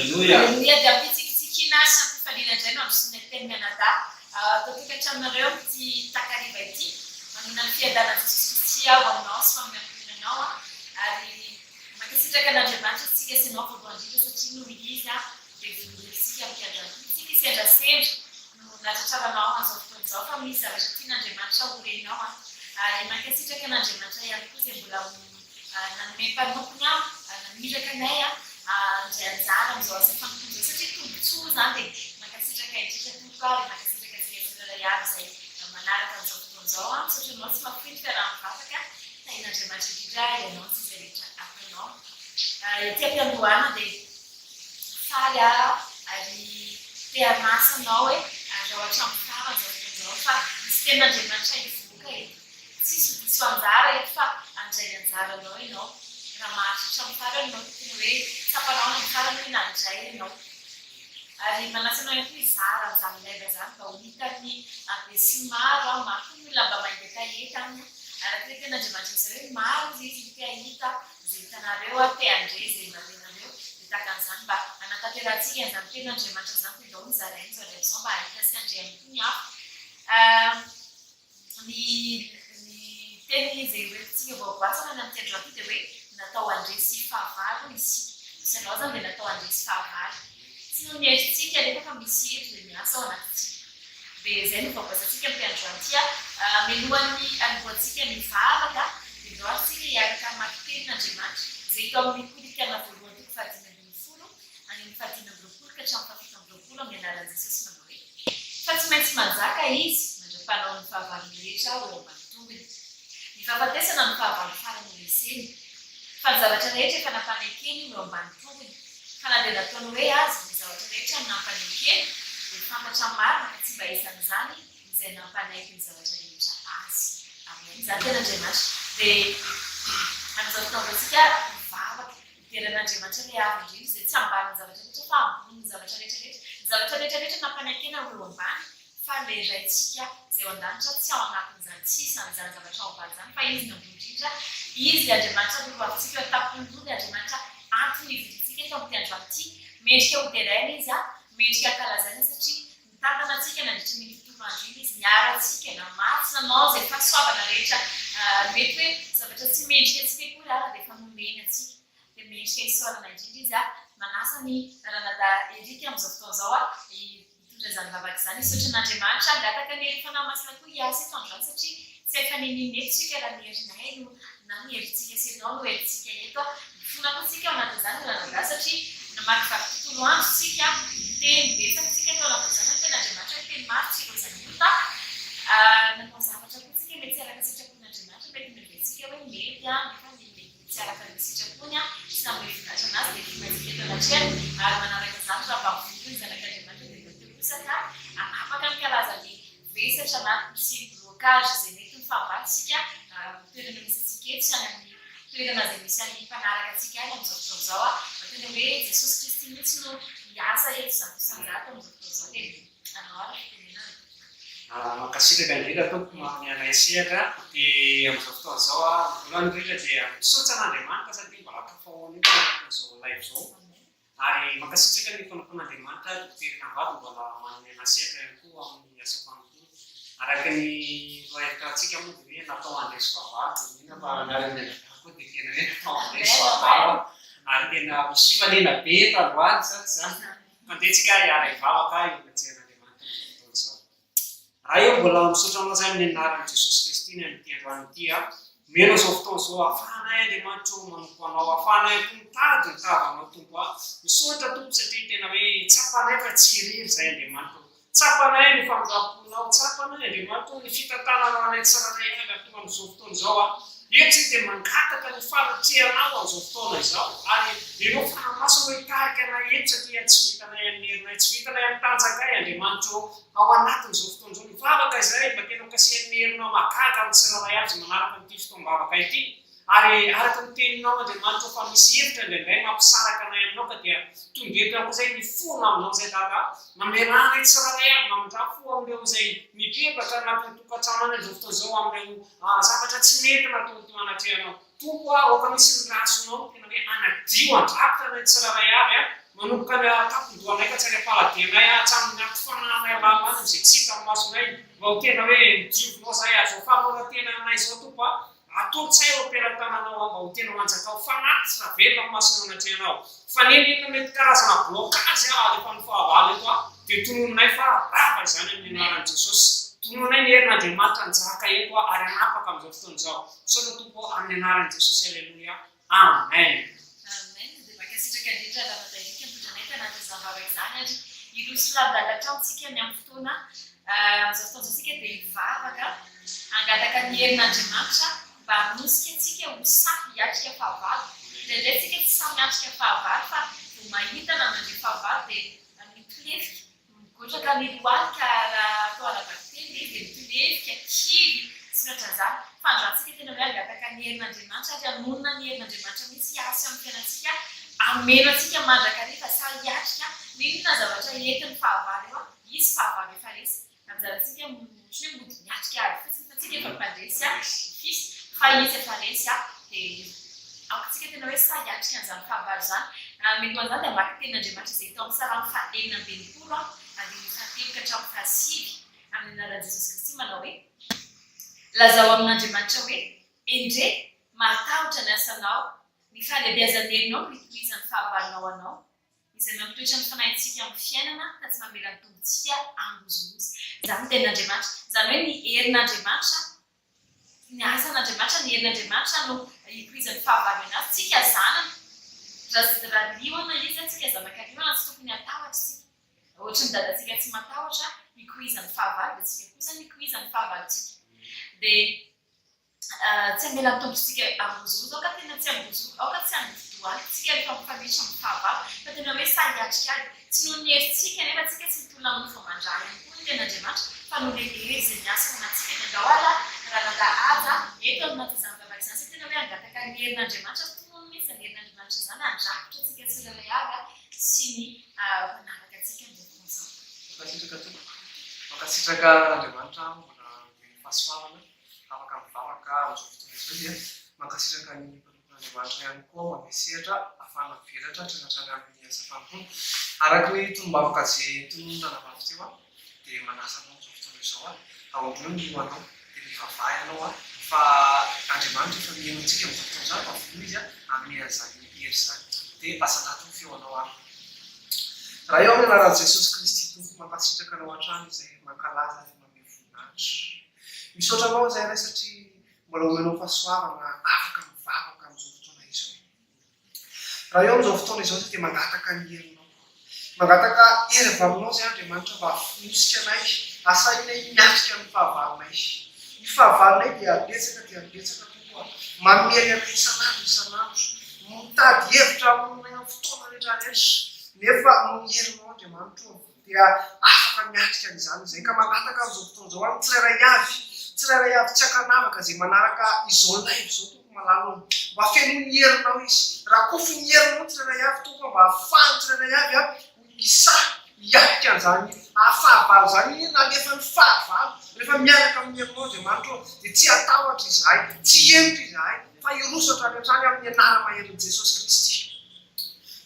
Aleloia. Aleloia dia am-pitsikitsikiana sy am-pifaliana indray no androsoana ny teny mianadahy ato an-tokantranonareo amin'ity takariva ity. Manonona ny fiadanan'i Jesosy Kristy aho aminao sy ho amin'ny ankohonanao ary mankasitraka an'Andriamanitra isika sy ianao voalohany indrindra satria noho Izy dia vonoina isika amin'ny androany. Isika kisendrasendra no nahatratraranao an'izao fotoana izao fa misy zavatra tian'Andriamanitra ho renao ary mankasitraka an'Andriamanitra ihany koa izay mbola Nanome mpanompony aho, naniraka anay handray anjara amin'izao asa fanompoana izao satria tombontsoa izany dia mankasitraka indrindra tompoko ary mankasitraka antsika tsirairay avy izay manaraka an'izao fotoana izao. Misaotra anao tsy mahafoy ny fiaraha-mivavaka. Tahian'Andriamanitra indrindra ianao sy izay rehetra ataonao. Ety am-piandohana dia faly aho ary te hanasa anao hoe araho hatramin'ny farany izao fotoana izao fa misy tenin'Andriamanitra hivoaka eto. Tsisy ho diso anjara eto fa handray ny anjaranao ianao. Raha maharitra hatramin'ny farany ianao dia tena hoe tsapanao any amin'ny farany hoe nandray ianao. Ary manasa anao ihany koa hizara an'izany live izany mba ho hitan'ny besinimaro, maro koa ny olona mba mangetaheta aminy. Araka ilay tenin'Andriamanitra izay hoe maro hozy izy no te hahita izay hitanareo, te handre izay mba renareo. Dia tahaka an'izany mba hanatanterahantsika an'izany tenin'Andriamanitra izany dia ndao hozaraina izao live izao mba hahita sy handre ihany koa ny hafa. Ny ny teny izay hoentintsika voaboasana ny amin'ity androany ity dia hoe natao handresy fahavalo isika. Misy anao izany dia natao handresy fahavalo. Tsy noho ny herintsika anefa fa misy hery izay miasa ao anatintsika. Dia izay no voaboasantsika amin'ity androany ity. Mialohan'ny hanombohantsika ny vavaka dia ndao ary isika hiaraka hamaky tenin'Andriamanitra izay hita ao amin'ny Korintiana voalohany toko fahadimy ambin'ny folo andininy fahadimy amby roapolo ka hatramin'ny fahafito amby roapolo amin'ny anaran'i Jesosy manao hoe. Fa tsy maintsy manjaka izy mandra-panao ny fahavalony rehetra ho eo ambany tongony. Ny fahafatesana no fahavalo farany horeseny. Fa ny zavatra rehetra efa nampanekeny ho eo ambany tongony. Fa na dia nataony hoe aza ny zavatra rehetra no nampanekeny, dia fantatra marina fa tsy mba isan'izany izay nampanaiky ny zavatra rehetra azy. Amen. Izany tena Andriamanitra. Dia amin'izao fotoana izao isika hivavaka. Hidera an'Andriamanitra ilay Avo Indrindra izay tsy ambanin'ny zavatra rehetra fa ambonin'ny zavatra rehetra rehetra. Ny zavatra rehetra rehetra nampanekena ho eo ambany fa ilay Raintsika izay ao an-danitra tsy ao anatin'izany, tsy isan'izany zavatra ao ambany izany fa Izy no ambony indrindra. Izy ilay Andriamanitra lolohavintsika eo an-tampon'ny loha, ilay Andriamanitra antony hivoriantsika eto amin'ity androany ity. Mendrika hoderaina Izy, mendrika hankalazaina satria Nitantana antsika nandritra an'iny tontolo andro iny Izy, niaro antsika, namatsy, nanao izay fahasoavana rehetra mety hoe zavatra tsy mendrika antsika akory ara dia efa nomeny antsika. Dia mendrika isaorana indrindra Izy. Manasa ny Ranadahy Eric amin'izao fotoana izao hitondra izany vavaka izany. Hisaotra an'Andriamanitra, hangataka ny herin'ny Fanahy Masina koa hiasa eto androany satria tsy hay fanenina eto isika raha ny herinay no na ny herintsika sy ianao no herintsika eto. Mifona koa tsika ao anatin'izany ry ranadahy satria namakivaky tontolo andro tsika, niteny betsaka tsika tao anatin'izany hoe tena Andriamanitra hoe teny maro tsy ilaozan'ny ota, nanao zavatra koa tsika mety tsy araka sitrapon'Andriamanitra, mety noheveritsika hoe mety nefa mety tsy araka ny sitrapony, tsy nanome voninahitra an'azy dia mifona tsika eto anatrehany, ary manaraka izany raha mba vono ny zanak'Andriamanitra dia mba teo kosa ka hanapaka ny karazan'ny Vesatra na misy blocage izay mety ho fahavalo isika amin'ny toerana misy antsika eto sy any amin'ny toerana izay misy an'ny mpanaraka antsika any amin'izao fotoana izao. Fa tena hoe Jesosy Kristy mihitsy no hiasa eto 100% amin'izao fotoana izao dia anao ary ny fitenenana. Mankasitraka indrindra tompoko manome anay sehatra dia amin'izao fotoana izao voalohany indrindra dia misaotra an'Andriamanitra satria mbola tafahoana eto anatin'izao live izao. Ary mankasitraka ny mpanompon'Andriamanitra Dokotera Navady mbola manome anà sehatra ihany koa amin'ny asa fanompoana. Araka ny lohahevitrantsika moa dia hoe natao handresy fahavalo dia mino aho fa nareo mianadahy koa dia tena hoe natao handresy fahavalo ary tena misy fifaliana be eto androany sa tsy izany? Fa ndeha tsika hiara-hivavaka eo anatrehan'Andriamanitra amin'izao fotoana izao. Ray ô, mbola misaotra Anao izahay amin'ny anaran'i Jesosy Kristy ny amin'ity androany ity a. Omena izao fotoana izao ahafahanay Andriamanitra ô manompo Anao, ahafahanay koa mitady ny tavanao Tompo a. Misaotra Tompo satria tena hoe tsapanay fa tsy irery izahay Andriamanitra ô. Tsapanay ny famindram-ponao, tsapanay Andriamanitra ô ny fitantananao anay tsirairay avy hatonga amin'izao fotoana izao a. Eto isika dia mangataka ny fanatrehanao amin'izao fotoana izao ary ireo Fanahy Masina no hitarika anay eto satria tsy vitanay amin'ny herinay, tsy vitanay amin'ny tanjakay Andriamanitra ô. Ao anatin'izao fotoana izao, mivavaka izahay mba tena ho kasihan'ny herinao mahagaga amin'ny tsirairay avy izay manaraka an'ity fotoam-bavaka ity. Ary araka ny teninao Andriamanitra ô fa misy hevitra indraindray mampisaraka anay aminao ka dia tonga eto ihany koa izay mifona aminao izay Dada a. Mamelà anay tsirairay avy, mamindrà fo amin'ireo izay mibebaka anatin'ny tokantrano any amin'izao fotoana izao amin'ireo zavatra tsy mety nataony teo anatrehanao. Tompo a, aoka misy ny rasinao tena hoe hanadio handrakotra anay tsirairay avy a. Manomboka any an-tampon-dohanay ka tsy any am-paladia-nay, hatramin'ny ati-fanahinay lalina any izay tsy hita amin'ny masonay, mba ho tena hoe nodiovinao izahay ary izao fanoloran-tena anay izao, Tompo a, atolotsay eo am-pelatananao mba ho tena ho anjakao fanatitra velona amin'ny masonao anatrehanao. Fa n'inon'inona mety karazana blocage alefan'ny fahavalo eto a, dia tononinay fa rava izany amin'ny anaran'i Jesosy. Tononinay ny herin'Andriamanitra hanjaka eto ary hanapaka amin'izao fotoana izao. Misaotra Tompo ô, amin'ny anaran'i Jesosy Aleloia. Amen. Amen dia mankasitraka indrindra Ramatoa Eric nitondra anay tanatin'izany vavaka izany ary hiroso lalindalina hatrany tsika ny amin'ny fotoana amin'izao fotoana izao tsika dia hivavaka hangataka ny herin'Andriamanitra mba hanosika antsika ho sahy hiatrika fahavalo indraindray tsika tsy sahy miatrika fahavalo fa vao mahita na mandre fahavalo dia mitolefika Migotraka ny lohalika raha atao ara-bakiteny ilay izy dia mitolefika, kivy, sy ny ohatran'izany. Fa androantsika tena hoe hangataka ny herin'Andriamanitra ary hanonona ny herin'Andriamanitra mihitsy hiasa eo amin'ny fiainantsika, hameno antsika mandrakariva sahy hiatrika n'inona zavatra entin'ny fahavalo eo, izy fahavalo efa resy. Anjarantsika ohatran'ny hoe mody miatrika ady fotsiny fa tsika efa mpandresy fils fa izy efa resy dia aoka tsika tena hoe sahy hiatrika an'izany fahavalo izany. Mialohan'izany dia hamaky tenin'Andriamanitra izay hita ao amin'ny Salamo faha-66 andininy fahatelo ka hatramin'ny fahasivy amin'ny anaran'i Jesosy Kristy manao hoe, Lazao amin'Andriamanitra hoe, Endrey, mahatahotra ny asanao, ny fahalehibiazan'ny herinao no itohizan'ny fahavalonao anao. Izay mampitoetra ny fanahintsika amin'ny fiainana ka tsy mamela ny tongotsika hangozohozo. Izany ny tenin'Andriamanitra. Izany hoe ny herin'Andriamanitra, ny asan'Andriamanitra, ny herin'Andriamanitra no ikoizan'ny fahavalo anazy. Tsika zanany. Raha raha liona izy, tsika zanaka liona, tsy tokony hatahotra isika. Ohatry ny dadantsika tsy matahotra ikoizan'ny fahavalo dia tsika kosa ny ikoizan'ny fahavalontsika. Dia Tsy hamela ny tongotr'tsika hangozohozo, aoka tena tsy hangozohozo, aoka tsy hangozodohalika isika rehefa mifanohitra amin'ny fahavalo, fa tena hoe sahy hiatrika ady. Tsy noho ny herintsika anefa, tsika tsy mitolona amin'ny nofo aman-dra ihany koa ny tenin'Andriamanitra, fa noho ilay hery izay miasa ao anatintsika. Dia ndao ary ranadahy Haja eto anatin'izany vavaka izany, satria tena hoe hangataka ny herin'Andriamanitra, tonony mihitsy izany herin'Andriamanitra izany, handrakotra antsika tsirairay avy sy ny mpanaraka antsika amin'izao fotoana izao. Mankasitraka tompoko. Mankasitraka an'Andriamanitra mbola nomeny fahasoavana. Afaka mivavaka amin'izao fotoana izao dia mankasitraka ny mpanompon'Andriamanitra ihany koa manome sehatra ahafahana mivelatra hatrany hatrany amin'ny asa fanompoana. Araka ny tonom-bavaka izay notononina anabavy teo aho dia manasa anao amin'izao fotoana izao aho, aondreo ny lohanao dia mivavaha ianao aho fa Andriamanitra efa mihaino antsika amin'izao fotoana izao ary fa vonona Izy hanome an'izany hery izany. Dia asandrato ny feonao ary. Ray ao amin'ny anaran'i Jesosy Kristy Tompo mankasitraka anao hatrany izay mankalaza ary manome voninahitra. Misaotra anao izahay Ray satria mbola omenao fahasoavana afaka mivavaka amin'izao fotoana izao. Raha eo amin'izao fotoana izao izay dia mangataka ny herinao. Mangataka hery avy aminao izay Andriamanitra mba hafonosika anay, hasahinay miatrika ny fahavalonay. Ny fahavalonay dia betsaka dia betsaka Tompo a, mamely anay isan'andro isan'andro, mitady hevitra hamono anay amin'ny fotoana rehetra rehetra, nefa noho ny herinao Andriamanitra ô, dia afaka miatrika an'izany izay ka mangataka amin'izao fotoana izao amin'ny tsirairay avy, tsirairay avy tsy ankanavaka izay manaraka izao live izao Tompo malala ô, mba fenoy ny herinao izy, rakofy ny herinao ny tsirairay avy Tompo mba ahafahan'ny tsirairay avy ho sahy hiatrika an'izany fahavalo izany nalefan'ny fahavalo, rehefa miaraka amin'ny herinao Andriamanitra ô dia tsy hatahotra izahay, tsy hihemotra izahay fa hiroso hatrany hatrany amin'ny anara-maherin'i Jesosy Kristy.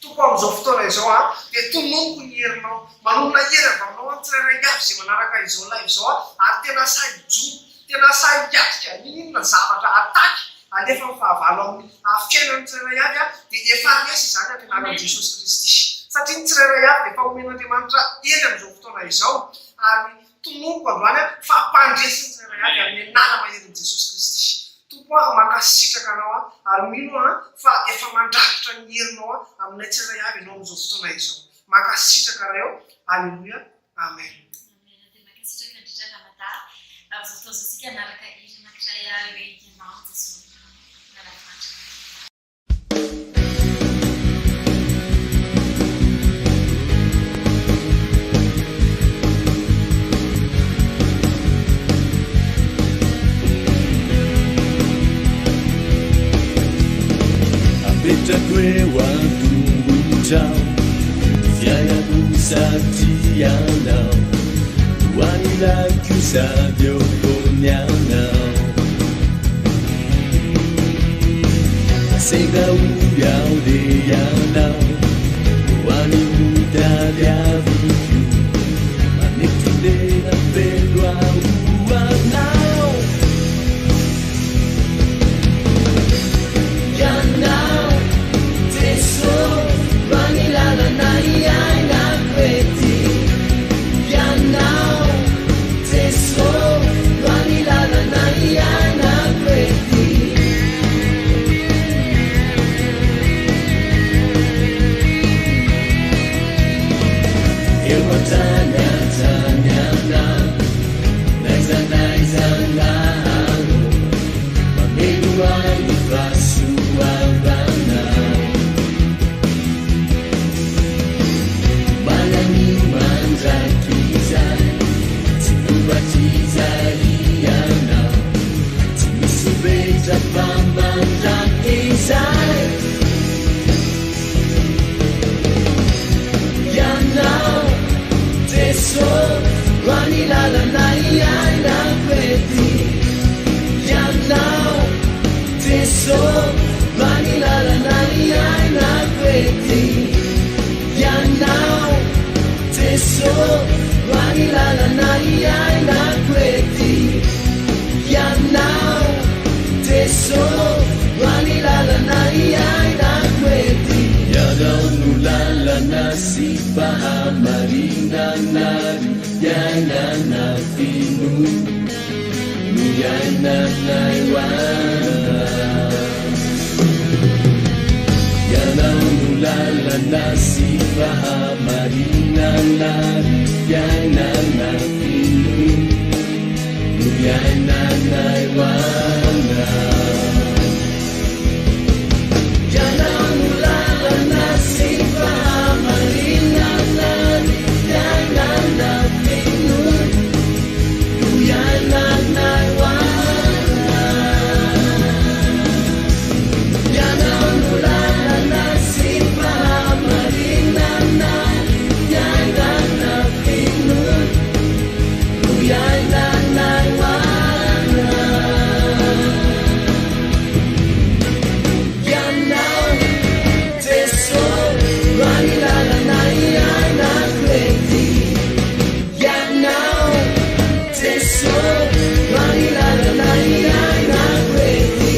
Tompo amin'izao fotoana izao aho dia tononiko ny herinao, manonona hery avy aminao aho tsirairay avy izay manaraka izao live izao aho ary tena sahy hijoro, tena sahy hiatrika n'inon'inona zavatra attaque alefan'ny fahavalo amin'ny fiainan'ny tsirairay avy aho dia efa resy izany amin'ny anaran'i Jesosy Kristy satria ny tsirairay avy dia efa omen'Andriamanitra hery amin'izao fotoana izao ary tononiko androany aho fa mpandresy ny tsirairay avy amin'ny anara-maherin'i Jesosy Kristy. Tompo ah mankasitraka anao aho ary mino aho fa efa mandrakotra ny herinao aho aminay tsirairay avy ianao amin'izao fotoana izao. Mankasitraka Ray ô. Aleloia. Amen. Amen dia mankasitraka indrindra Ramadahy. Amin'izao fotoana izao isika hanaraka hira anankiray hoe Ianao Jesoa Miara-mandry. Apetrako eo an-tongotrao ny fiainako satria anao no anilako sady eo koa ny anao. Sendra ory aho dia ianao no anilako. lalana iainako ety. Ianao Jeso no hany lalana iainako ety. Ianao Jeso no hany lalana iainako ety. Ianao Jeso no hany lalana iainako ety. Ianao no lalana sy fahamarinana ary fiainana finoana no iainanay ho anao. Ianao no lalana sy fahamarinana ary fiainana finoana no iainanay ho anao. Ianao no lalana sy fahamarinana ary fiainana finoana no iainanay ho anao. Ianao no lalana sy fahamarinana ary fiainana finoana no iainanay ho anao. Ianao Jeso no hany lalana iainako ety. Ianao Jeso no hany lalana iainako ety.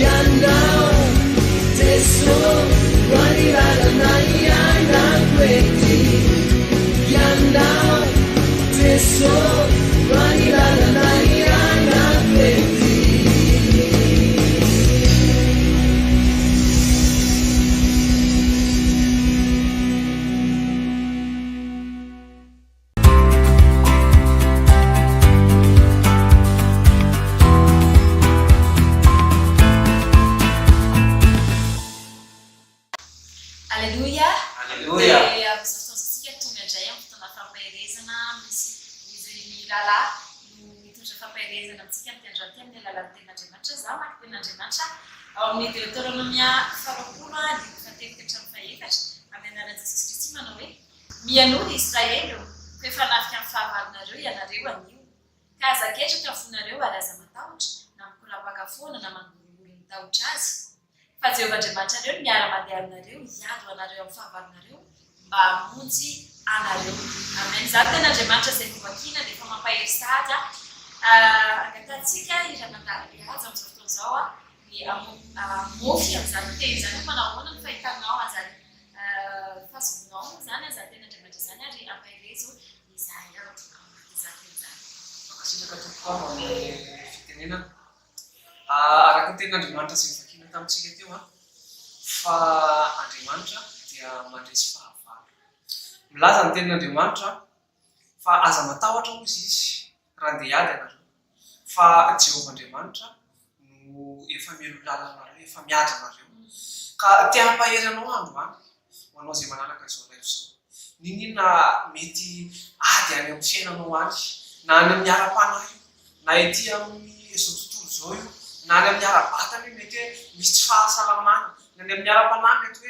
Ianao Jeso no hany lalana iainako ety. Ianao Jeso no hany lalana iainako ety. Aleloia! Aleloia! Dia amin'izao fotoana izao isika tonga indray amin'ny fotoana fampaherezana misy izy mirahalahy no mitondra fampaherezana amintsika amin'ity androany ity amin'ny alalan'ny tenin'Andriamanitra. Izaho maka tenin'Andriamanitra ao amin'ny Deoteronomia faharoapolo andininy fahatelo ka hatramin'ny fahefatra amin'ny anaran'i Jesosy Kristy manao hoe, Mihainoa ry Israely ô, fa efa hanafika ny fahavalonareo ianareo anio. Ka aza ketraka ny fonareo ary aza matahotra, na mikorapaka foana na mangorohoro ny tahotra azy. Fa Jehovah Andriamanitrareo no miara-mandeha aminareo hiady ho anareo amin'ny fahavalonareo mba hamonjy anareo. Amen. Izany tena Andriamanitra izay novakiana dia efa mampahery sahady an. Angatahantsika hiranandalina hihaja amin'izao fotoana izao ny hamofy an'izany teny izany hoe manao ahoana ny fahitanao an'izany fahazoanao moa izany an'izany teny Andriamanitra izany ary ampaherezo izahay ato ao anatin'izany teny izany. Mankasitraka tompoko aho amin'ny fitenenana. Araka ny tenin'Andriamanitra izay novakiana tamintsika teo fa Andriamanitra dia mandresy fahavalo. Milaza ny tenin'Andriamanitra fa aza matahotra hozy izy raha handeha hiady ianareo fa Jehovah Andriamanitra no efa mialoha lalana anareo, efa miady anareo. Ka te hampahery anao aho androany ho anao izay manaraka izao live izao. N'inon'inona mety ady any amin'ny fiainanao any, na any amin'ny ara-panahy io, na ety amin'izao tontolo izao io, na any amin'ny ara-batana io, mety hoe misy tsy fahasalamana, ny any amin'ny ara-panahy mety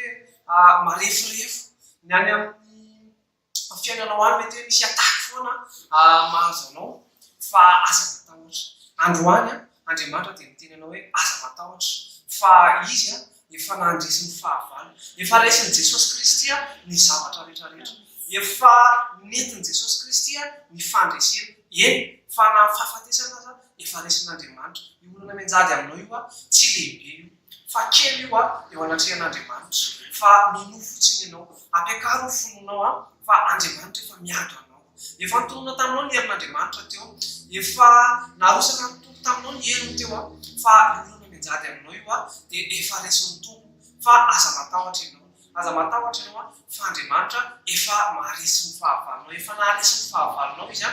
hoe mareforefo, ny any amin'ny fiainanao any mety hoe misy attaque foana mahazo anao fa aza matahotra. Androany Andriamanitra dia miteny anao hoe aza matahotra fa Izy efa nandresy ny fahavalo. Efa resin'i Jesosy Kristy ny zavatra rehetra rehetra. Efa nentin'i Jesosy Kristy ny fandresena. Eny fa na ny fahafatesana aza efa resin'Andriamanitra. Io olana mianjady aminao io tsy lehibe io. Fa kely io eo anatrehan'Andriamanitra. Fa minoa fotsiny ianao. Ampiakaro ny finoanao fa Andriamanitra efa miady ho anao. Efa nitonona taminao ny herin'Andriamanitra teo. Efa narosaka ny Tompo taminao ny heriny teo fa io olana mianjady aminao io dia efa resin'ny Tompo. Fa aza matahotra ianao. Aza matahotra ianao fa Andriamanitra efa maharesy ny fahavalonao. Efa naharesy ny fahavalonao Izy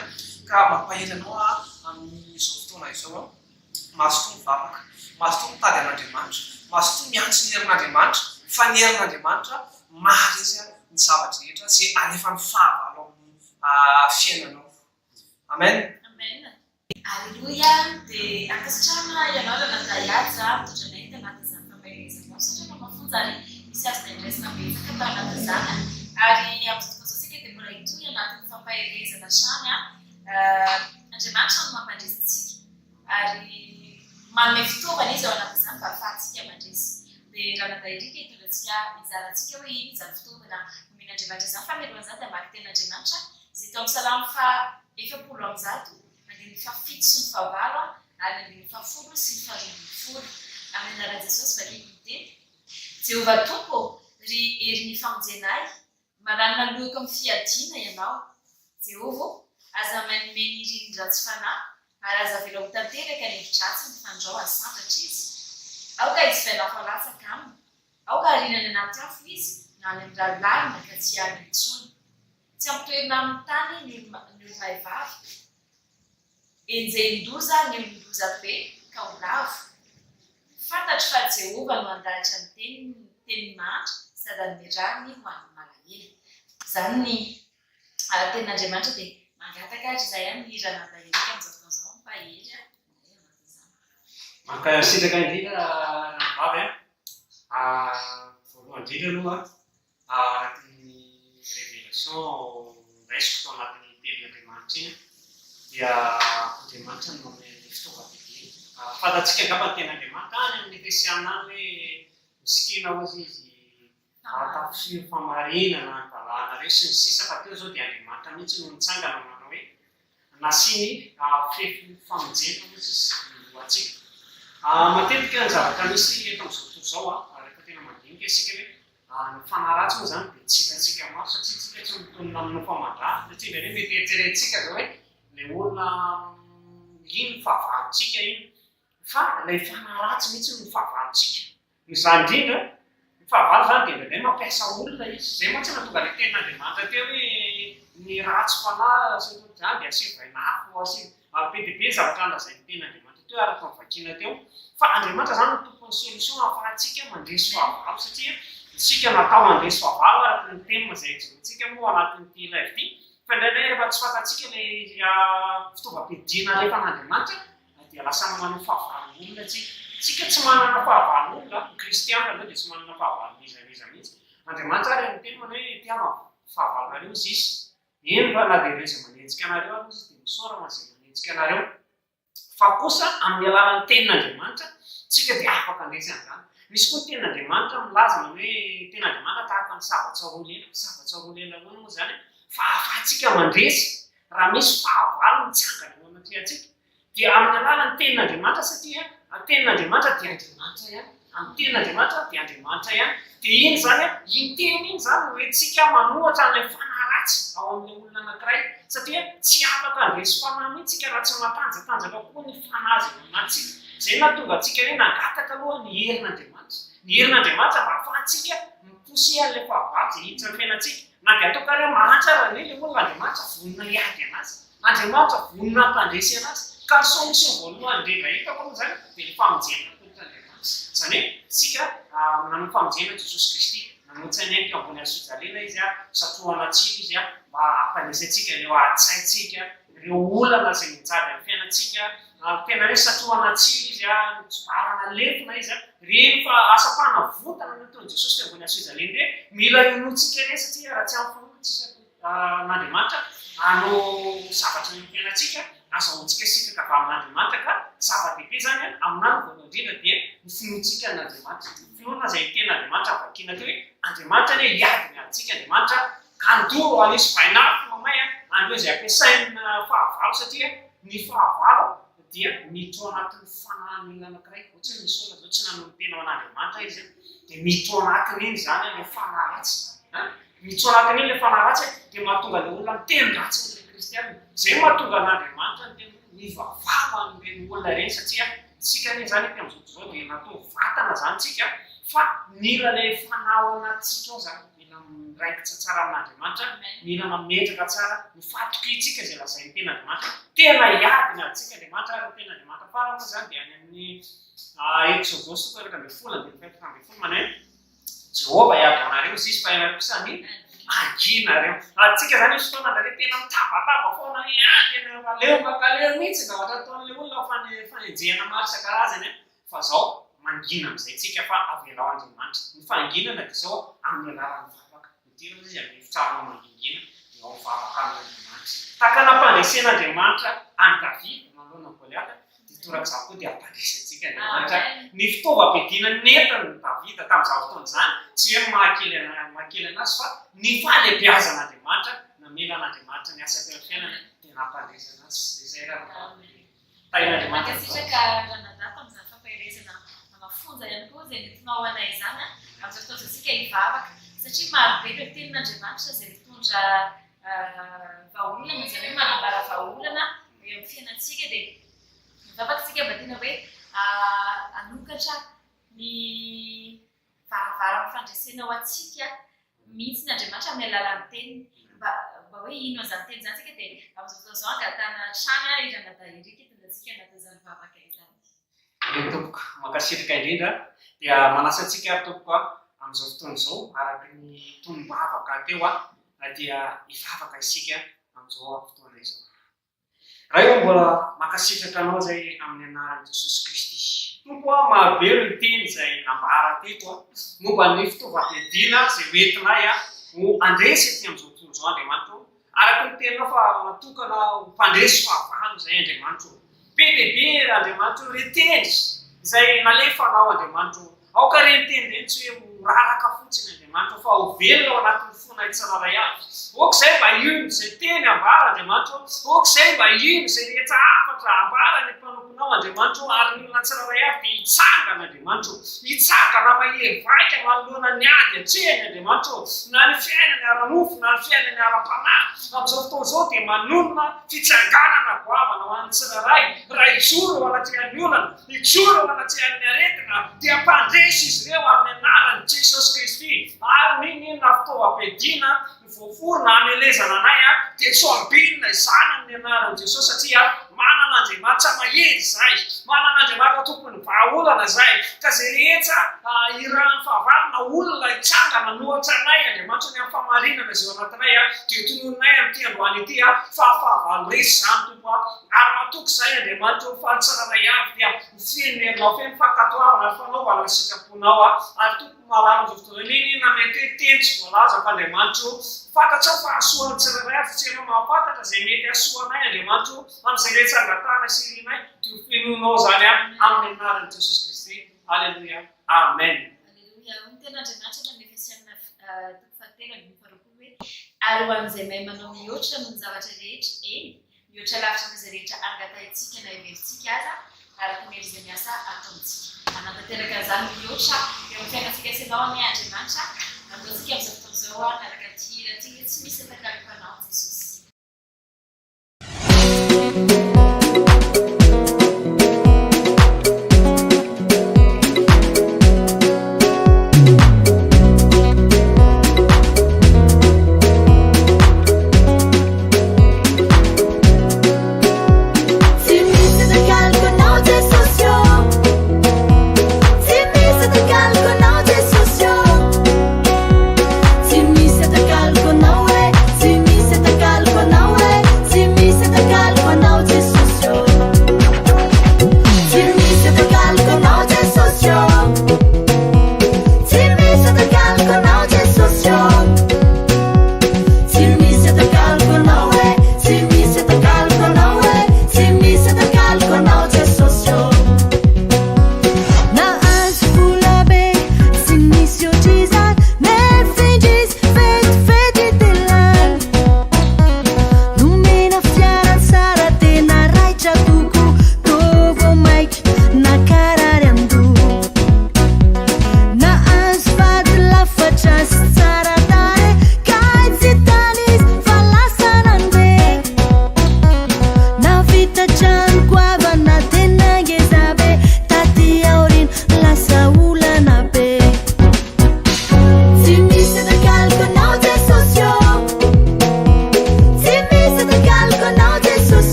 ka mampahery anao aho amin'izao fotoana izao. Mazotoa mivavaka, mazotoa mitady an'Andriamanitra, mazotoa miantso ny herin'Andriamanitra, fa ny herin'Andriamanitra maharesy ny zava-drehetra izay alefan'ny fahavalo amin'ny fiainanao. Amen. Amen. Aleloia dia ankasitrahana ianao Ranadahy Haja mitondra anay tanatin'izany fampaherezana izany. Misaotra anao mafonja ary misy azonay andraisina betsaka tao anatin'izany. Ary amin'izao fotoana izao isika dia mbola hitohy anatin'ny fampaherezana hatrany. Andriamanitra no mampandresy antsika ary manome fitaovana Izy ao anatin'izany mba hahafahantsika mandresy. Dia Ranadahy Eric hitondra antsika hizara antsika hoe inona izany fitaovana omen'Andriamanitra izany fa mialohan'izany dia hamaky tenin'Andriamanitra izay tao amin'ny Salamo faha 140 andininy fahafito sy ny fahavalo ary ny andininy fahafolo sy ny faharoambinifolo. Amin'ny anaran'i Jesosy vakiko ny teny. Jehovah Tompo ô, ry herin'ny famonjena ahy, Mananona lohako amin'ny fiadiana ianao. Jehovah ô, aza manome ny irin'ny ratsy fanahy, ary aza avela ho tanteraka ny hevi-dratsiny, fandrao hasandratra izy. Aoka hisy vainafo halatsaka aminy. Aoka hariana any anaty afo izy, na any amin'ny rano lalina, ka tsy hiarina intsony. Tsy ampitoerina amin'ny tany ny olo-mahay vava. Enjehin-doza ny olon-doza be ka ho lavo. Fantatro fa Jehovah no handahatra ny teniny, ny teniny mahantra sady hanome rariny ho an'ny malahelo. Izany ny Tenin'Andriamanitra dia mangataka ary izahay amin'ny hiran'Andahy Eric amin'izao fotoana izao hampahery anay ao anatin'izany. Mankasitraka indrindra ranabavy a! Voalohany indrindra aloha Araka ny révélation noraisiko tao anatin'iny tenin'Andriamanitra iny dia Andriamanitra no manome ny fitaovam-piadiana. Fantatsika angamba ny tenin'Andriamanitra any amin'ny Efesiana any hoe misikina hozy izy hahatafio fahamarinana ny valahanareo sy ny sisa fa teo izao dia Andriamanitra mihitsy no nitsangana nanao hoe nasiany fefy famonjena hozy izy ny lohantsika. Matetika ny zavatra misy eto amin'izao tontolo izao rehefa tena mandinika isika hoe Ny fanahy ratsy moa izany dia tsy hitantsika maso satria tsika tsy mitonona amin'ny nofo aman-drà satria indraindray mety eritreretintsika izao hoe ilay olona iny no fahavalontsika iny fa ilay fanahy ratsy mihitsy no fahavalontsika. Noho izany indrindra, ny fahavalo izany dia indraindray mampiasa olona izy. Izay mantsy no nahatonga ilay tenin'Andriamanitra teo hoe ny ratsy fanahy sy ny ohatr'izany dia asio vainafo, asio Ary be dia be ny zavatra nolazain'ny tenin'Andriamanitra teo araka ny vakiana teo fa Andriamanitra izany no tompon'ny solution ahafahantsika mandresy fahavalo satria isika natao handresy fahavalo araka ny thème izay jerentsika moa ao anatin'ity live ity fa indraindray rehefa tsy fantatsika ilay fitaovam-piadiana alefan'Andriamanitra dia lasa manao fahavalon'olona tsika. Tsika tsy manana fahavalon'olona, ny kristiana aloha dia tsy manana fahavalon'iza n'iza mihitsy. Andriamanitra ary niteny manao hoe tiava fahavalonareo izy. Eny fa na dia ireo izay manenjika anareo ary izy dia misaora ho an'izay manenjika anareo. Fa kosa amin'ny alalan'ny tenin'Andriamanitra tsika dia afaka handresy an'izany. Misy koa ny tenin'Andriamanitra milaza manao hoe tenin'Andriamanitra tahaka ny savatsa roa lela. Savatsa roa lela ahoana moa izany? Fa ahafahantsika mandresy raha misy fahavalo mitsangana eo anatrehantsika. Dia amin'ny alalan'ny tenin'Andriamanitra satria ny tenin'Andriamanitra dia Andriamanitra ihany. Amin'ny tenin'Andriamanitra dia Andriamanitra ihany. Dia iny izany an, iny teny iny izany no entintsika manohatra an'ilay fanahy ratsy ao amin'ilay olona anankiray satria tsy afaka handresy fanahy mihitsy isika raha tsy matanjatanjaka koa ny fanahy izay ao anatintsika. Izay no nahatonga antsika hoe nangataka aloha ny herin'Andriamanitra. Ny herin'Andriamanitra mba hahafahantsika mi-pousser an'ilay fahavalo izay hiditra amin'ny fiainantsika. Na dia ataoko ary hoe mahantra ary anie ilay olona, Andriamanitra vonona hiady an'azy. Andriamanitra vonona hampandresy anazy. Ka ny solution voalohany indrindra hitako aloha izany dia ny famonjena natolotr'Andriamanitra. Izany hoe isika nanao famonjena Jesosy Kristy, nanontsaina teo ambony hazofijaliana Izy, satrohana tsilo Izy mba hampandresy antsika ireo adin-tsaintsika, ireo olana izay mianjady amin'ny fiainantsika, tena hoe satrohana tsilo Izy, notsibarana lefona Izy, ireny fa asam-panavotana nataon'i Jesosy teo ambony hazofijaliana ireny, mila inoantsika ireny satria raha tsy amin'ny finoana tsisy atao. an'Andriamanitra hanao zavatra eo amin'ny fiainantsika, azahoantsika sitraka avy amin'Andriamanitra ka zava-dehibe izany aminà ny voalohany indrindra dia ny finoantsika an'Andriamanitra, ny finoana izay tenin'Andriamanitra vakiana teo hoe Andriamanitra anie hiady ny adintsika, Andriamanitra handoro hanisy vainafo mamay an'ireo izay ampiasaina fahavalo satria ny fahavalo dia miditra ao anatin'ny fanahin'ny olona anankiray, ohatra hoe misy olona izao tsy nanolo-tena ho an'Andriamanitra izy dia miditra ao anatin'iny izany ilay fanahy ratsy. Ny tsy ao anatin'iny ilay fanahy ratsy dia mahatonga ilay olona miteny ratsy an'ilay kristiana. Izay no mahatonga an'Andriamanitra niteny hoe mivavaha amin'ireny olona ireny satria isika anie izany ety amin'izao tontolo izao dia natao vatana izany isika fa mila ilay fanahy ao anatintsika ao izany, mila miraikitra tsara amin'Andriamanitra, mila mametraka tsara ny fahatokiantsika izay lazain'ny tenin'Andriamanitra. Tena hiady ny adintsika Andriamanitra ary ny tenin'Andriamanitra farany moa izany dia any amin'ny Eksodosy toko 11 andininy faha-14 manao hoe Jehovah hiady ho anareo izy fa ianareo kosa ny hanginareo. Antsika izany misy fotoana indraindray tena mitabataba foana hoe ah tena aleo mankaleo mihitsy ny zavatra ataon'ilay olona fa ny fanenjehana maro isan-karazany an. Fa izao mangina amin'izay tsika fa avelao Andriamanitra. Ny fahanginana dia izao amin'ny alalan'ny vavaka. Midira izy amin'ny efitrano mangingina dia. Dia ao mivavaka amin'Andriamanitra. Tahaka ny nampandresen'Andriamanitra an'i Davida manoloana an'i Goliata, dia torak'izany koa dia hampandresy antsika Andriamanitra. Ny fitaovam-piadiana nentin'i Davida tamin'izany fotoana izany, tsy hoe ny mahakely mahakely an'azy fa ny fahalehibeazan'Andriamanitra, namela an'Andriamanitra niasa teo amin'ny fiainany dia nampandresy an'azy. Dia izay raha. Tahin'Andriamanitra. Mankasitraka Ranadahy tamin'izany fampaherezana mafonja ihany koa izay nentinao ho anay izany. Amin'izao fotoana izao isika hivavaka satria maro be ireo tenin'Andriamanitra izay mitondra vahaolana, izany hoe manambara vahaolana eo amin'ny fiainantsika dia mivavaka isika mba tena hoe hanokatra ny varavaran'ny fandresena ho antsika mihitsy ny Andriamanitra amin'ny alalan'ny teniny. Mba mba hoe hino an'izany teny izany isika dia amin'izao fotoana izao angatahana hatrany i Ranadahy Eric hitondra antsika anatin'izany vavaka izany. Eny tompoko, mankasitraka indrindra. Dia manasa antsika ary tompoko amin'izao fotoana izao araka ny tonom-bavaka teo dia hivavaka isika amin'izao fotoana izao. Ray ô mbola mankasitraka anao zay amin'ny anaran'i Jesosy Kristy. Tompo a, marobe ireo teny izay nambara teto a, momba ny fitaovam-piadiana izay ho entinay a, ho handresy ety amin'izao tontolo izao Andriamanitra ô, araka ny teninao fa natokana ho mpandresy fahavalo izay Andriamanitra ô. Be dia be Andriamanitra ô ireo teny izay nalefanao Andriamanitra ô. Aoka ireny teny ireny tsy hoe ho raraka fotsiny Andriamanitra fa ho velona ao anatin'ny fonay tsirairay avy. Aoka izay mba hino izay teny ambara Andriamanitra ô. Aoka izay mba hino izay rehetra hafatra ambaran'ny mpanomponao Andriamanitra ô, ary ny olona tsirairay avy dia hitsangana Andriamanitra ô. Hitsangana mahery vaika manoloana ny ady atrehiny Andriamanitra ô, na ny fiainany ara-nofo na ny fiainany ara-panahy. Amin'izao fotoana izao dia manonona fitsanganana goavana ho an'ny tsirairay raha hijoro eo anatrehan'ny olana. Hijoro eo anatrehan'ny aretina dia mpandresy izy ireo amin'ny anaran'i Jesosy Kristy ary n'inon'inona fitaovam-piadiana voaforona hamelezana anay dia tsy ho ambinina izany amin'ny anaran'i Jesosy satria manana Andriamanitra mahery izahay, manana Andriamanitra tompon'ny vahaolana izahay ka izay rehetra irahan'ny fahavalo na olona hitsangana hanohatra anay Andriamanitra ny amin'ny fahamarinana izay ao anatinay dia tononinay amin'ity androany ity fa fahavalo resy izany Tompo a. Ary matoky izahay Andriamanitra ô fa ny tsirairay avy dia ho feno ny herinao, feno fankatoavana ary fanaovana ny sitraponao a. Ary Tompo malala amin'izao fotoana izao, n'inon'inona mety hoe teny tsy voalaza fa Andriamanitra ô, fantatrao fa hahasoa ny tsirairay avy satria Ianao mahafantatra izay mety hahasoa anay Andriamanitra ô, amin'izay rehetra angatahana sy irinay dia ho fenoinao izany a, amin'ny anaran'i Jesosy Kristy. Aleloia. Amen. Aleloia. Hoy ny tenin'Andriamanitra any amin'ny Efesiana toko fahatelo andininy faharoapolo hoe, Ary ho an'izay mahay manao mihoatra noho ny zavatra rehetra, eny, Mihoatra lavitra noho izay rehetra angatahintsika na heverintsika aza, araka ny hery izay miasa ato amintsika. Hanatanteraka an'izany mihoatra eo amin'ny fiainantsika sy ianao anie Andriamanitra. Ataontsika amin'izao fotoana izao araka ity hira ity hoe Tsy misy atakaloko anao Jesosy. Tsy misy atakaloko anao Jesosy ô Tsy misy atakaloko anao Jesosy ô Tsy misy atakaloko anao e Tsy misy atakaloko.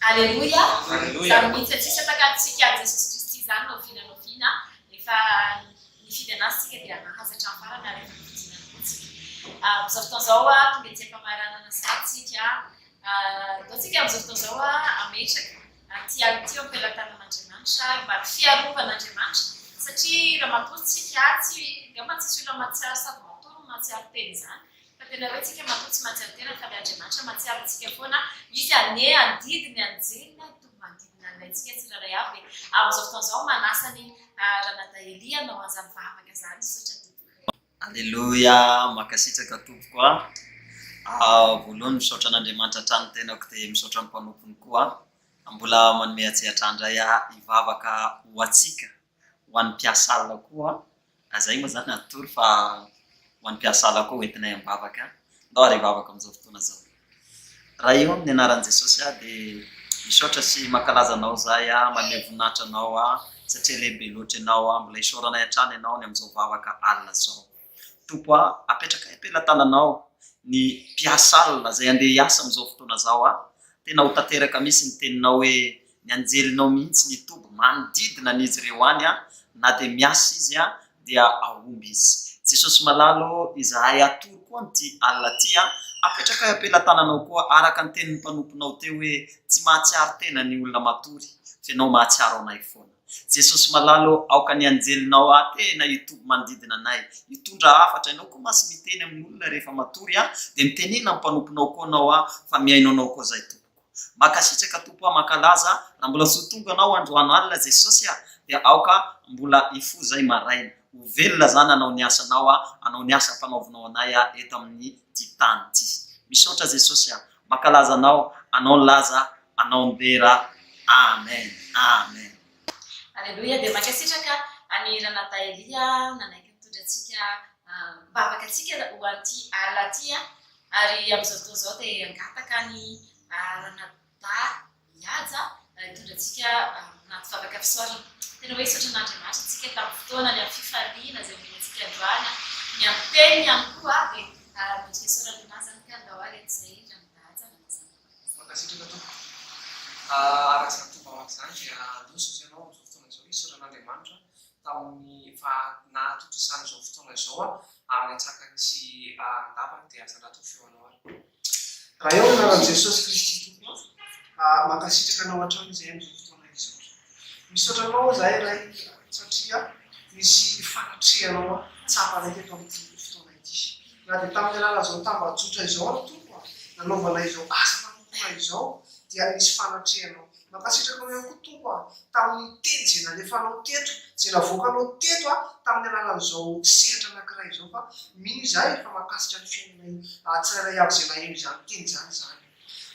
Aleloia! Izany mihitsy, tsisy atakalontsika an'i Jesosy Kristy izany na oviana na oviana. Efa nifidy an'Azy isika dia nahazo hatramin'ny farany ary efa nofidina koa isika. Amin'izao fotoana izao, tonga ety am-pamaranana sahady isika. Andao tsika amin'izao fotoana izao hametraka an'ity alina ity eo am-pelatanan'Andriamanitra ary mba fiarovan'Andriamanitra satria raha matory tsika, tsy, angamba tsisy olona mahatsiaro sady matory no mahatsiaro tena izany. Fa tena hoe tsika matoa tsy mahatsiaro tena fa le Andriamanitra mahatsiaro antsika foana, Izy anie handidy ny anjeliny hitoby manodidina anay tsika tsirairay avy e! Amin'izao fotoana izao manasa an'i Ranadahy Elia hanao an'izany vavaka izany, misaotra tompoko. Aleloia, mankasitraka tompoko a! Voalohany misaotra an'Andriamanitra hatrany ny tenako dia misaotra ny mpanompony koa mbola manome antsehatra indray aho hivavaka ho antsika, ho an'ny mpiasa alina koa Zay moa zany atoro fa ho an'ny mpiasa ala koa hoentinay am-bavaka. Ndao ary hivavaka amin'izao fotoana izao. Ray ô, amin'ny anaran'i Jesosy aho dia misaotra sy mankalaza Anao izahay aho, manome voninahitra Anao aho satria lehibe loatra Ianao aho, mbola isaoranay hatrany Ianao ny amin'izao vavaka alina izao. Tompo a, apetrakay am-pelatananao ny mpiasa alina izay handeha hiasa amin'izao fotoana izao aho, tena ho tanteraka mihitsy ny teninao hoe ny anjelinao mihitsy ny hitoby manodidina an'izy ireo any na dia miasa izy dia hahomby izy. Jesosy malala ô, izahay atoro koa amin'ity alina ity apetrakay am-pelatananao koa araka ny tenin'ny mpanomponao teo hoe tsy mahatsiaro tena ny olona matory fa ianao mahatsiaro anay foana. Jesosy malala ô, aoka ny anjelinao tena hitoby manodidina anay, hitondra hafatra, ianao koa mantsy miteny amin'olona rehefa matory dia mitenena amin'ny mpanomponao koa anao fa mihaino anao koa izahay Tompoko. Mankasitraka Tompo a mankalaza raha mbola tsy ho tonga anao androano alina Jesosy a dia aoka mbola hifoha zay maraina ho velona zany hanao ny asanao a hanao ny asa ampanaovinao anay a eto amin'ny ty tany ty misaotra Jesosy a mankalaza anao anao ny laza anao ny dera amen amen. Aleloia dia mankasitraka an'i Ranadahy Elia nanaiky nitondra antsika mivavaka antsika ho an'ity alina ity Ary amin'izao fotoana izao dia hangataka an'i Ranadahy Mihaja hitondra antsika anaty vavaka fisaorana. Tena hoe hisaotra an'Andriamanitra isika tamin'ny fotoana, ny amin'ny fifaliana izay omeny antsika androany, ny amin'ny teniny ihany koa dia mendrika isaorana Anazy izany ka andao ary eto izay Ranadahy Haja manasa ny vavaka. Mankasitraka tompoko. Araka izany tombavaka izany dia handroso ianao amin'izao fotoana izao hisaotra an'Andriamanitra tamin'ny fa nahatontosany izao fotoana izao amin'ny antsakany sy andavany dia asandrato ny feonao ary. Raha eo amin'ny anaran'i Jesosy Kristy Tompo aho, mankasitraka Anao hatrany izahay amin'izao fotoana izao. Misaotra Anao izahay Ray satria nisy fanatrehanao tsapanay teto amin'ity fotoana ity. Na dia tamin'ny alalan'izao tambajotra izao ary Tompo a, nanaovana izao asa fanompoana izao dia nisy fanatrehanao. Mankasitraka anao ihany koa Tompo a, tamin'ny teny izay nalefanao teto, izay navoakanao teto a, tamin'ny alalan'izao sehatra anankiray izao fa mino izahay fa mahakasika ny fiainanay tsirairay avy izay naheno izany teny izany izany.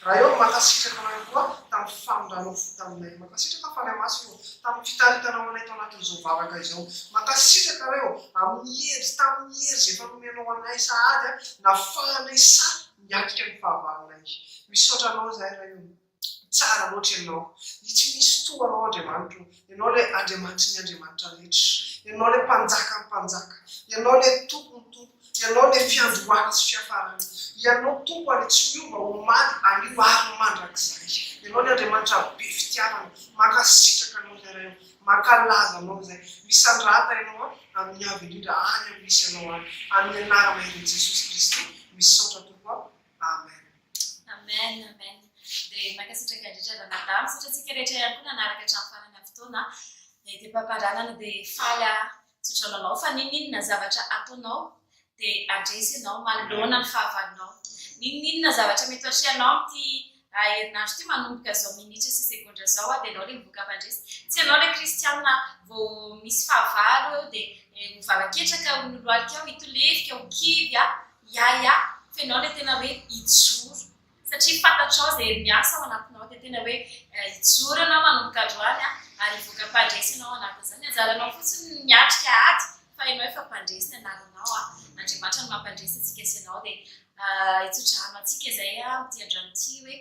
Ray ô, mankasitraka anao ihany koa tamin'ny famindranao fo taminay. Mankasitraka Fanahy Masina ô, tamin'ny fitaritanao anay tao anatin'izao vavaka izao. Mankasitraka Ray ô, amin'ny hery, tamin'ny hery izay efa nomenao anay sahady a, nafahanay sahy niatrika ny fahavalonay. Misaotra anao izahay Ray ô. Tsara loatra Ianao. Ny tsy misy toa Anao Andriamanitro. Ianao ilay Andriamanitry ny andriamanitra rehetra. Ianao ilay Mpanjakan'ny mpanjaka. Ianao ilay Tompon'ny tompo. Ianao ilay fiandohana sy fiafarana. Ianao Tompo ilay tsy miova omaly, anio ary mandrakizay. Ianao ilay Andriamanitra be fitiavana. Mankasitraka Anao izay Ray ô. Mankalaza Anao izay. Misandrata Ianao amin'ny avo indrindra any amin'ny misy Anao any. Amin'ny anarana herin'i Jesosy Kristy. Misaotra Tompo a. Amen. Amen amen dia mankasitraka indrindra Ranadahy, misaotra antsika rehetra ihany koa nanaraka hatramin'ny farany amin'ny fotoana dia tepam-pandranana dia faly aho tsotra anao fa n'inon'inona zavatra ataonao dia handresy ianao manoloana ny fahavalonao n'inon'inona zavatra mety ho atrehanao amin'ity herinandro ity manomboka izao minitra sy segondra izao dia ianao ilay mivoaka mpandresy tsy ianao ilay kristianina vao misy fahavalo eo dia ho valaketraka ho noloalika ao hitolefika ho kivy Yaya, fa ianao ilay tena hoe hijoro satria fantatrao izay hery miasa ao anatinao dia tena hoe hijoro ianao manomboka androany ary hivoaka mpandresy ianao ao anatin'izany. Ny anjaranao fotsiny ny miatrika ady fa ianao efa mpandresy ny anaranao. Andriamanitra no mampandresy antsika sy ianao dia hitsodrano antsika izay amin'ity androany ity hoe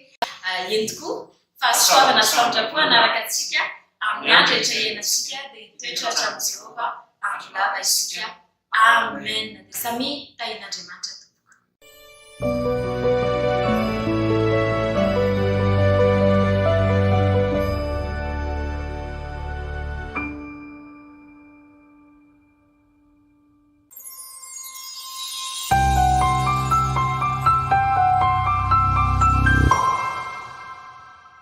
eny tokoa fahasoavana sy famindram-po hanaraka antsika amin'ny andro rehetra iainantsika dia hitoetra hatramin'i Jehovah andro lava isika. Amen! Dia samia tahin'Andriamanitra tompoko.